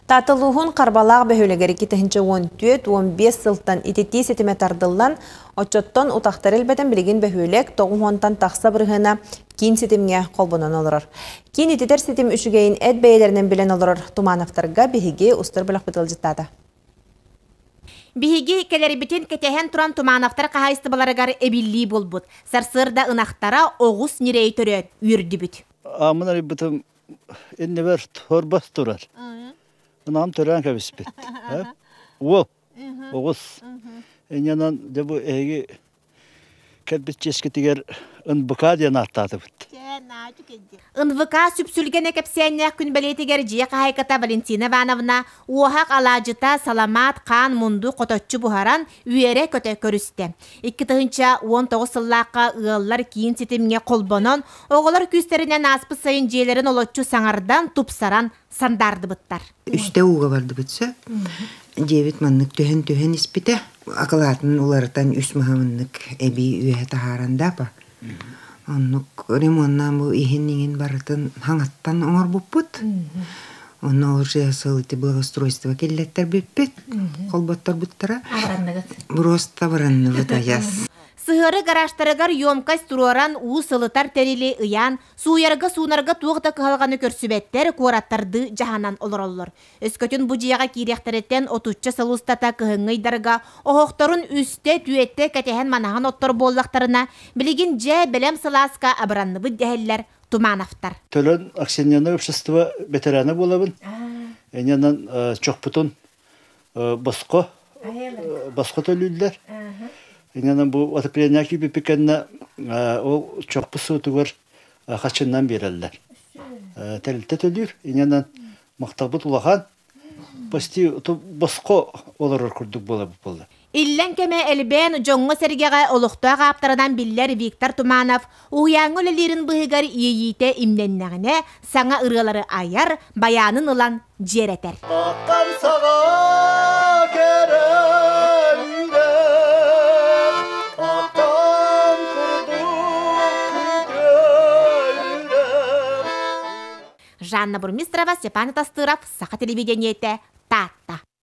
Таатта улууһун Харбалаах бөһүөлэгэр 2014-15 сылтан ититии ситимэ тардыллан, оччоттон утахтары элбэтэн билигин бөһүөлэк 90-тан тахса бырыһыана киин ситимҥэ холбонон олорор. Киин ититэр ситим үчүгэйин эт бэйэлэринэн билэн олорор Тумановтарга биһиги устар бөлөхпүт ыалдьыттаата. Биһиги кэлэрбитин кэтэһэн туран Тумановтар хаһаайыстыбаларыгар эбиллии буолбут. Сарсыарда ынахтара оҕус ньирэйи төрөөт үөрдүбүт. Ааммын арыйбытым иннибэр торбос турар. Ынаҕым төрөөн кэбиспит. Уол, оҕус. Инньэнэн дьэ бу эһиги кэлбит чиэскитигэр НБК диэн ааттаатыбыт. НВК сүпсүлгэнэ кэпсээннээх күн бэлиэтигэр дьиэ хаһаайката Валентина Ивановна уоһах алаадьыта, саламаат, хаан, мунду хоточчу буһаран, үөрэ-көтө көрүстэ. 2019 сыллаахха ыаллар киин ситимҥэ холбонон, оҕолор күүстэринэн ааспыт сайын дьиэлэрин олоччу саҥардан, тупсаран сандаардыбыттар. Үстэ ууга бардыбыт сөп. Дьиэбит маннык түһэн-түһэн испитэ. Акылаатын уларытан үс маһа маннык эбии үөһэ таһааран да Оннук ремоннаан бу иһин-иҥин барытын хаҥаттан оҥорбуппут. Онно уже сыл ити благоустройство киллэттэрбиппит, холботторбуттара. Просто баранныбыт аяс. Сыһыары гаражтарыгар емкость туруоран уу сылытар тэрили ыйаан, сууйарга-суунарга туох да кыһалҕаны көрсүбэттэр, куораттардыы дьаһанан олороллор. Өскөтүн бу дьиэҕэ киириэхтэриттэн отучча сыл устата кыһыҥҥы ыйдарга оһохторун үстэ, түөттэ кэтэһэн-манаһан оттор буоллахтарына, билигин дьэ бэлэм сылааска абыранныбыт дэһэллэр Тумановтар. Төлөн акционерное общество бэтэрээнэ буолабын. Инньэнэн чохпутун босхо босхо төлүүллэр. Инньэнэн бу отопление киирбиппит кэннэ ол чохпут суотугар хаччыннан биэрэллэр. Тэрилтэ төлүүр. Инньэнэн махталбыт улахан. Почти босхо олорор курдук буолабыт буолла. Иллэҥ кэмэ элбээн дьоҥҥо-сэргэҕэ олохтоох ааптарынан биллэр Виктор Туманов уһуйааҥҥа үлэлиирин быыһыгар иэйиитэ имнэннэҕинэ саҥа ырыалары айар, байаанын ылан дьиэрэтэр. Аттан саҕа кэрэ аттан курдук Жанна Бурмистрова, Степан Тастыров, Саха телевидениетэ, Таатта.